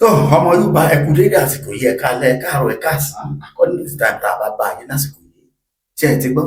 Tó ọmọ Yorùbá, ẹ kú dédé àsìkò yìí, ẹ káalẹ́, ẹ káàárọ̀, ẹ káàsán, according to time tá a bá bá yín lásìkò yìí. Ṣé ẹ ti gbọ́?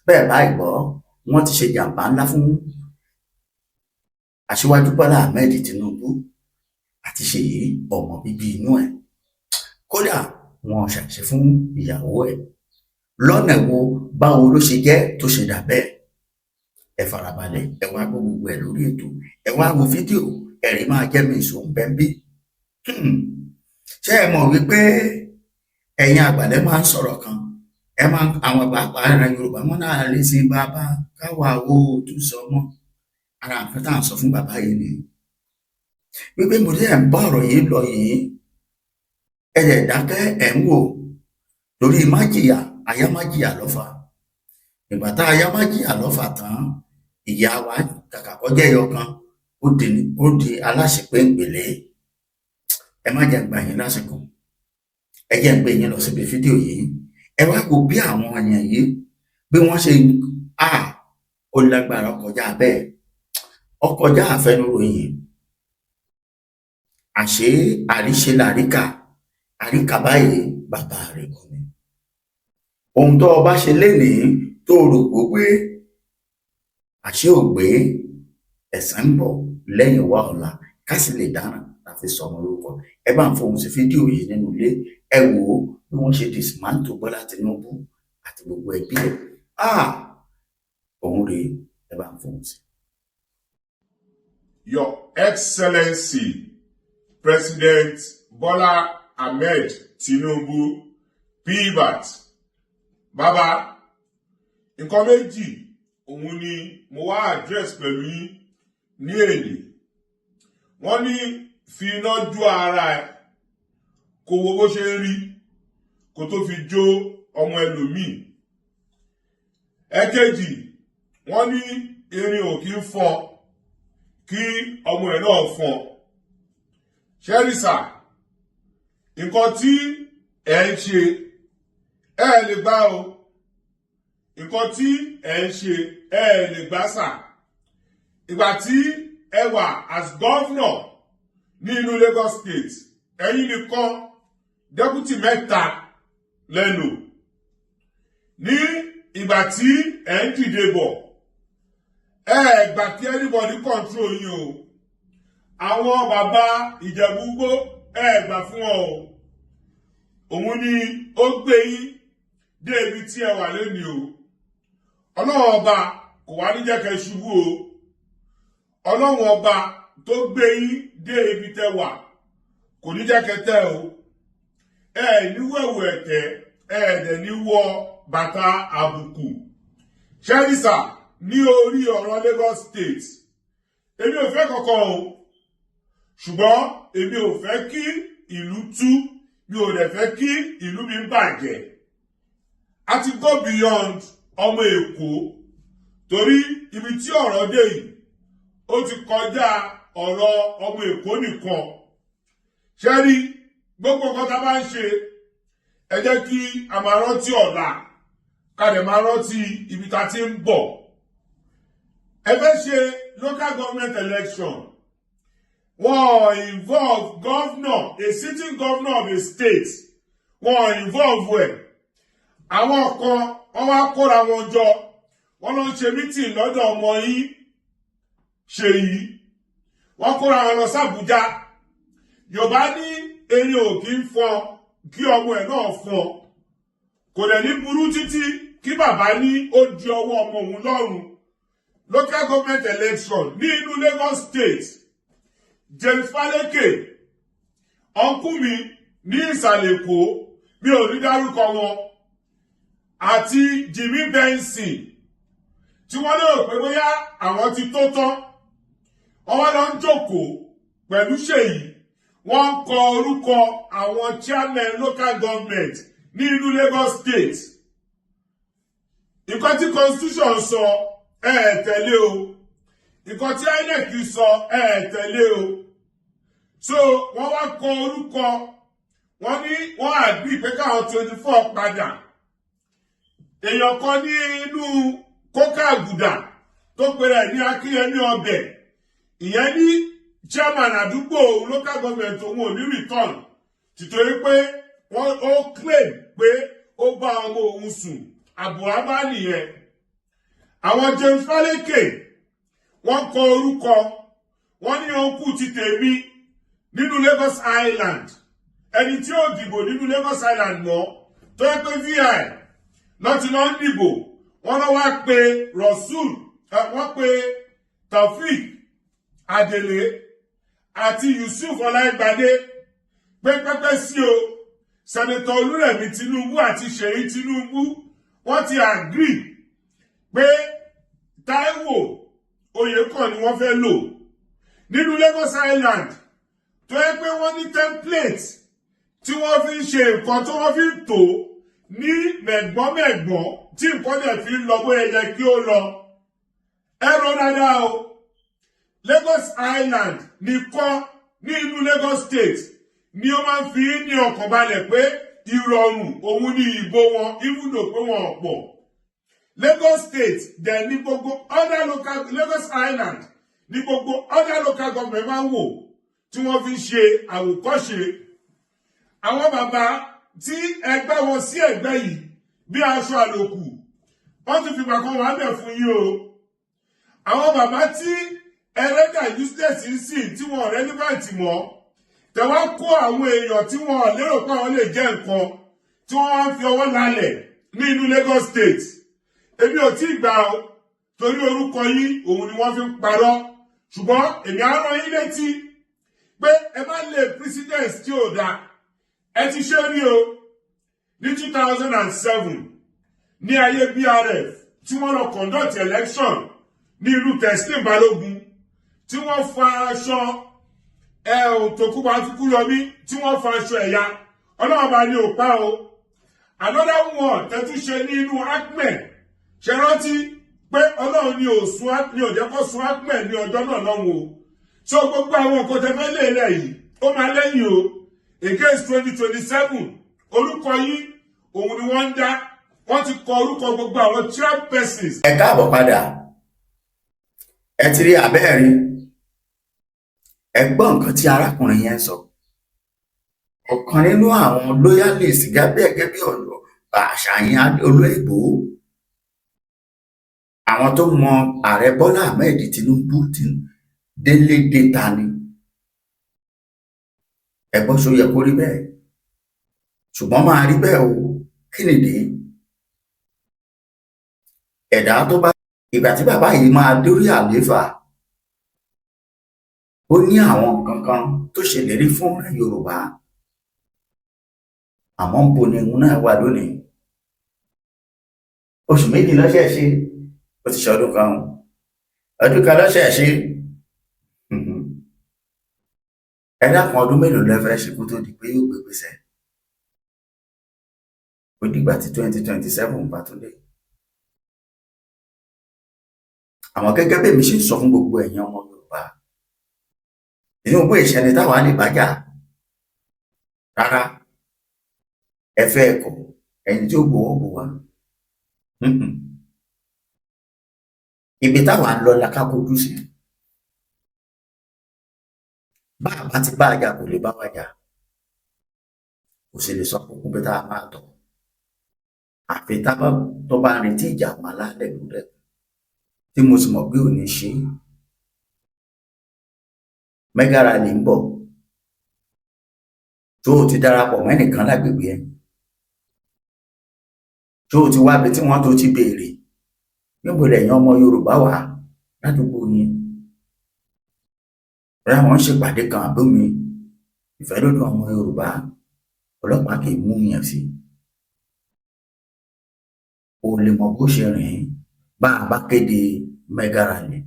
Bẹ́ẹ̀ báyìí gbọ́, wọ́n ti ṣe jàǹbá ńlá fún Aṣíwájú Bọ́lá Ahmed Tinubu àti Ṣèyí, ọmọ bíbí inú ẹ̀. Kódà wọn ṣàṣe fún ìyàwó ẹ̀. Lọ́nà wo? Báwo ló ṣe jẹ́ tó ṣe dà bẹ́ẹ̀? Ẹ farabalẹ̀, ẹ wá gbọ́ gbogbo ẹ̀ lórí ètò. Ẹ wá wo fídíò, ẹ̀rí máa jẹ́ mi ìṣó ń bẹ́ ń bí. Ṣé ẹ mọ̀ wípé ẹ̀yin àgbàlẹ̀ máa ń sọ̀rọ̀ kan, ẹ máa àwọn pàápàá ìran Yorùbá wọn náà lè sin bàbá káwa wo tún sọ mọ́ ara nǹkan tá à ń sọ fún bàbá yìí ni wípé mo dé ẹ̀ ń bá ọ̀rọ̀ yìí lọ yìí, ẹ dẹ̀ dákẹ́, ẹ̀ ń wò torí májìyà aya májìyà lọ́fà. Ìgbà tá aya májìyà lọ́fà tán, ìyá wa kàkà kọjá ẹyọ kan, ó di aláṣepéǹpẹ̀lẹ́. Ẹ má jẹ́ gbà yín lásìkò, ẹ jẹ́ ń gbé yín lọ síbi fídíò yìí. Ẹ wá wo bí àwọn èèyàn yìí, bí wọ́n ṣe à ó lágbára kọjá bẹ́ẹ̀, ó kọjá àfẹnuròyìn. Àṣé àríṣe làríkà, àríkà báyìí bàbá rẹ̀ kọ́ ni. Ohun tó o bá ṣe lénìí tó o rò pé gbé, àṣé ò gbé, ẹ̀san ń bọ̀ lẹ́yìn wá ọ̀la. Ká sì lè dáràn la fi sọmọ lórúkọ. Ẹ bá ń fohùn sí fídíò yìí nínú ilé. Ẹ wò ó bí wọ́n ṣe dismantle Bọ́lá Tinubu àti gbogbo ẹbí ẹ̀. Ah, òun rèé, ẹ bá ń fohùn sí. Your Excellency, President Bola Ahmed Tinubu, PBAT, bàbá, nǹkan méjì òun ni mo wá address pẹ̀lú yín ní èní. Wọ́n ní fi iná jó ara ẹ̀ kó wo bó ṣe ń rí kó tó fi jó ọmọ ẹlòmíì. Ẹ̀kejì, wọ́n ní irin ò kí ń fọ́n kí ọmọ ẹ̀ náà fọ́n. Ṣẹ́rìsà, nǹkan tí ẹ̀ ń ṣe, ẹ lè gbá o. Nǹkan tí ẹ̀ ń ṣe, ẹ lè gbá sà. Ìgbà tí ẹ wà as governor ní inú Lagos State, ẹ̀yin nìkan, deputy mẹ́ta lẹ́lò. Ní ìgbà tí ẹ̀ ń dìde bọ̀, ẹ gbà kí anybody control yín o. Àwọn bàbá Ìjẹ̀bú-Igbó, ẹ gbà fún wọn o. Òun ni ó gbé yín dé ibi tí ẹ wà lónìí o. Ọlọ́run Ọba kò wá ní jẹ́ kẹ́ ṣubú o. Ọlọ́run Ọba tó gbé yín dé ibi tẹ́ wà kò ní jẹ́ kẹ́ tẹ́ o. Ẹ ní wẹ̀wù ẹ̀tẹ́, ẹ dẹ̀ ní wọ bàtà àbùkù. Ṣẹ́rìsà, ní orí ọ̀rọ̀ Lagos State, èmi ò fẹ́ kankan o, ṣùgbọ́n èmi ò fẹ́ kí ìlú tú, mi ò dẹ̀ fẹ́ kí ìlú mi bàjẹ́. A ti go beyond ọmọ Èkó, torí ibi tí ọ̀rọ̀ dé yìí, ó ti kọjá ọ̀rọ̀ ọmọ Èkó nìkan. Ṣẹ́rí, gbogbo nǹkan tá a bá ń ṣe, ẹ jẹ́ kí a máa rántí ọ̀la, ká dẹ̀ máa rántí ibi tá a ti ń bọ̀. Ẹ fẹ́ ṣe local government election, wọ́n involve governor, a sitting governor of a state, wọ́n involve ẹ̀. Àwọn kan, wọ́n wá kóra wọn jọ, wọ́n lọ ń ṣe meeting lọ́dọ̀ ọmọ yín Ṣèyí. Wọ́n kóra wọn lọ sàbújá. Yorùbá ní erin ò kí ń fọn kí ọmọ ẹ̀ náà fọn. Kò dẹ̀ ní burú títí kí bàbá ní ó di ọwọ́ ọmọ òun lọ́rùn. Local government election ní inú Lagos State, James Faleke, uncle mi ní ìsàlẹ̀ Èkó, mi ò ní dárúkọ wọn, àti Jimmy Benson, tí wọ́n lérò pé bóyá àwọn ti tó tán, wọ́n wá lọ ń jókòó pẹ̀lú Ṣèyí, wọ́n ń kọ orúkọ àwọn chairman local government ní inú Lagos State. Nǹkan tí constitution sọ, ẹ ẹ̀ tẹ̀lé o. Nǹkan tí INEC sọ, ẹ ẹ̀ tẹ̀lé o. So wọ́n wá kọ orúkọ, wọ́n ní wọ́n agree pé káwọn 24 padà. Èèyàn kan ní inú kókà àgùdà tó pèrè ní Akínyẹmí ọbẹ̀, ìyẹn ní Chairman àdúgbò local government òun ò ní return tìtorí pé wọ́n ó claim pé ó bá ọmọ òun sùn. Àbùhámá nìyẹn. Àwọn James Faleke, wọ́n kọ orúkọ, wọ́n ní uncle ti tèmi nínú Lagos Island, ẹni tí ó dìbò nínú Lagos Island mọ́, tó yẹ pé VI lọ́ti lọ́ ń dìbò, wọ́n lọ wá pe Rasul, wọ́n pe Taofik Adele àti Yusuf Ọláìgbadé pé pẹ́pẹ́ sí o, Senator Olúrẹ̀mí Tinubu àti Ṣèyí Tinubu, wọ́n ti agree pé Táíwò Oyèkàn ni wọ́n fẹ́ lò nínú Lagos Island, tó yẹ pé wọ́n ní template tí wọ́n fi ń ṣe nǹkan, tí wọ́n fi ń tò ní mẹ̀gbọ́n-mẹ̀gbọ́n, tí nǹkan dẹ̀ fi ń lọ bóyá yẹ kí ó lọ. Ẹ rọ dáadáa o. Lagos Island nìkan ní inú Lagos State ni ó máa ń fi ní ọkàn balẹ̀ pé ìrọ̀rùn òun ní ìbò wọn, even though pé wọn ò pọ̀. Lagos State dẹ̀ ní gbogbo other local, Lagos Island ní gbogbo other local government máa ń wò tí wọ́n fi ń ṣe àwòkọ́ṣe. Àwọn bàbá tí ẹgbẹ́ wọn sí ẹ̀gbẹ́ yìí bí aṣọ àlòkù, wọ́n ti fìgbà kan wà bẹ̀ fún yín o. Àwọn bàbá tí ẹlẹ́dà useless ń sìn, tí wọn relevant mọ́, tẹ̀wá kó àwọn èèyàn tí wọn lérò pé àwọn lè jẹ́ nǹkan, tí wọ́n wá ń fi ọwọ́ lálẹ̀ ní inú Lagos State, èmi ò tí ì gbà o, torí orúkọ yín òun ni wọ́n fi ń parọ́. Ṣùgbọ́n èmi á rán yín létí pé ẹ má lè precedence tí ò dáa. Ẹ ti ṣe rí o ní 2007 ní ayé BRF, tí wọ́n lọ conduct election ní ìlú Teslim Balógun, tí wọ́n fa aṣọ ẹ ò Tòkunbọ̀ Afíkúyọmí, tí wọ́n fa aṣọ ẹ̀yà. Ọlọ́run bá ní òpá o. Another one tẹ́tún ṣe ní inú ACME, ṣe rántí pé Ọlọ́run ní òsùn ní òjẹ́ kó sun ACME ní ọjọ́ náà lọ́hùn o. So gbogbo àwọn nǹkan tẹ́ fẹ́ lé lẹ̀ yìí, ó máa lẹ́yìn o against 2027. Orúkọ yín òun ni wọ́n ń dá. Wọ́n ti kọ orúkọ gbogbo àwọn chairpersons. Ẹ káàbọ̀ padà. Ẹ ti rí abẹ́ẹ̀rí, ẹ gbọ́ nǹkan tí arákùnrin yẹn sọ. Ọ̀kan nínú àwọn loyalist gẹ́gẹ́ bí ọ̀rọ̀ àṣàyàn olóyìnbó, àwọn tó mọ Ààrẹ Bọ́lá Ahmed Tinubu ti délé déta ni. Ẹ gbọ́, ṣó yẹ kó rí bẹ́ẹ̀? Ṣùgbọ́n máa rí bẹ́ẹ̀ o. Kí nìdí ẹ̀dá tó bá ìgbà tí bàbá yìí máa dórí àlééfà, ó ní àwọn nǹkan kan tó ṣèlérí fún ìran Yorùbá, àmọ́ ń bo ni òun náà wà lónìí? Oṣù 2 lọ́sẹ̀ ṣe, ó ti ṣe ọdún kan, ọdún kan lọ́sẹ̀ ṣe. Ẹ dákun, ọdún mélòó lẹ fẹ́ ṣe kó tó di pé yóò gbé gbèsè? Ó dìgbà tí 2027 bá tún dé. Àmọ́ gẹ́gẹ́ bí èmi ṣe ń sọ fún gbogbo ẹ̀yin ọmọ Yorùbá, Tinubu ìṣẹ́ni táwa lè bá jà rárá. Ẹ fẹ́ ẹ̀kọ́, ẹni tí ó gbowó bò wá. Ibi táwa ń lọ la ká kojú sí. Bá a bá ti bá a jà, kò lè bá wa jà, kò sì lè sọ fún pé tá a máa tọ̀, àfi tá a bá tó bá ń retí ìjà àwọn alálẹ̀ lórí, tí mo sì mọ̀ pé ò ní ṣe é. Mega rally ń bọ̀, tó o ti darapọ̀ mọ́ ẹnìkan lágbègbè ẹ, tó o ti wábi tí wọ́n tó ti béèrè níbo lẹ̀yin ọmọ Yorùbá wà ládùúgbò yín, bóyá wọ́n ń ṣèpàdé kan àbómi ìfẹ́lódùn ọmọ Yorùbá, ọlọ́pàá kì í mú yàn sí. O lè mọ bó ṣe rìn bá a bá kéde mega rally.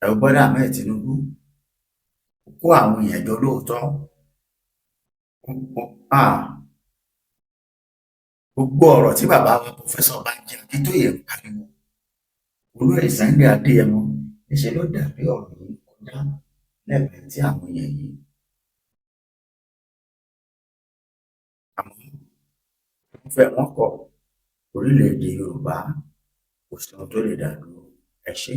Ẹ Bọ́lá Ahmed Tinubu kó àwọn èèyàn jọ lóòótọ́. Gbogbo ọ̀rọ̀ tí bàbá wa Professor Banji Akíntóyè ń pariwo, olóyè Sunday Adéyẹmọ, níṣẹ́ ló dàbí ọ̀rọ̀ yìí kọjá lẹ́bẹ̀ẹ́ tí àwọn èèyàn yìí. Àmọ́ wọ́n fẹ́, wọ́n kọ̀, orílẹ̀-èdè Yorùbá Kò sí ohun tó lè dá dúró. Ẹ ṣé.